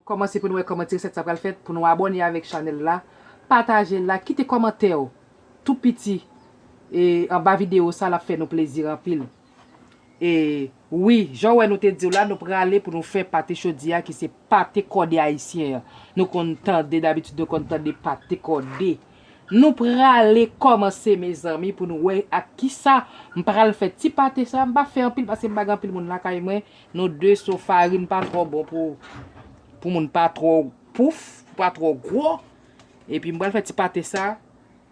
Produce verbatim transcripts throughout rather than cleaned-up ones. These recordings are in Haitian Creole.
Kòmanse pou nou wè kòman ti resèt sa pral fèt, pou nou abòne avèk chanèl la, pataje l la, kite kòmantè w tou piti e anba videyo sa, l ap fè nou plezi anpil. E wi, jan w wè nou te di w la, nou prale pou nou fè pate chodi a ki se pate kòde ayisyen an. Nou konn tande, dabitid nou konn tande pate kòde. Nou prale kòmanse, mezanmi, pou nou wè ak kisa m pral fè ti pate sa. M pa fè anpil paske m pa gen anpil moun lakay mwen. Nou de so farin pa twò bon pou, pou moun pa twò pouf, pa twò gwo. Epi m pral fè ti pate sa.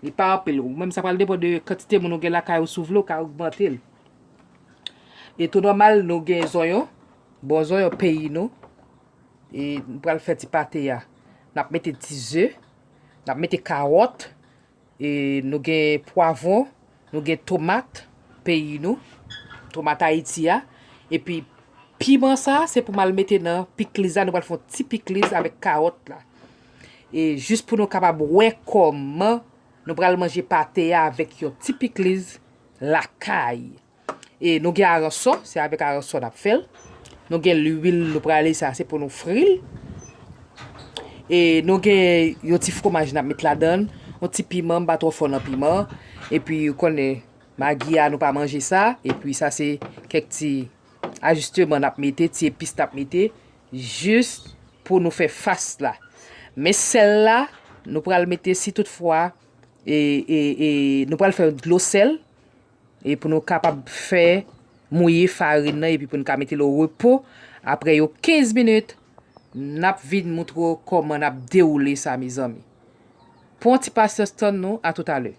Li pa anpil. Ou menm sa pral depann de kantite moun ou gen lakay ou, si w vle ou ka ogmante l. E tou nòmal, nou gen zonyon. Bon zonyon peyi nou. E nou pral fè ti pate a. N ap mete ti ze. N ap mete kawòt. E nou gen pwavwon. Nou gen tomat peyi nou. Tomat Ayiti a. Epi piman sa, se pou m al mete nan pikliz la. Nou pral fè yon ti pikliz avèk kawòt la. E jis pou nou kapab wè kòman nou pral manje pate a avèk yon ti pikliz lakay. E nou gen aranson, se avèk aranson n ap fè l. Nou gen lwil nou prale, sa se pou nou fri l. E nou gen yon ti fwomaj n ap met ladan l, yon ti piman, m pa twò fò nan piman. Epi ou konnen, magi a nou pa manje sa. Epi sa se kèk ti ajisteman n ap mete, ti epis n ap mete, jis pou nou fè fas la. Men sèl la, nou pral mete si toutfwa, e, e, e nou pral fè dlo sèl, e pou nou kapab fè mouye farin nan, epi pou nou ka mete l o repo, apre yon kenz minit, n ap vin moutre w kòman n ap dewoule sa, mezanmi. Pran ti pasyans, tann nou, atoutalè.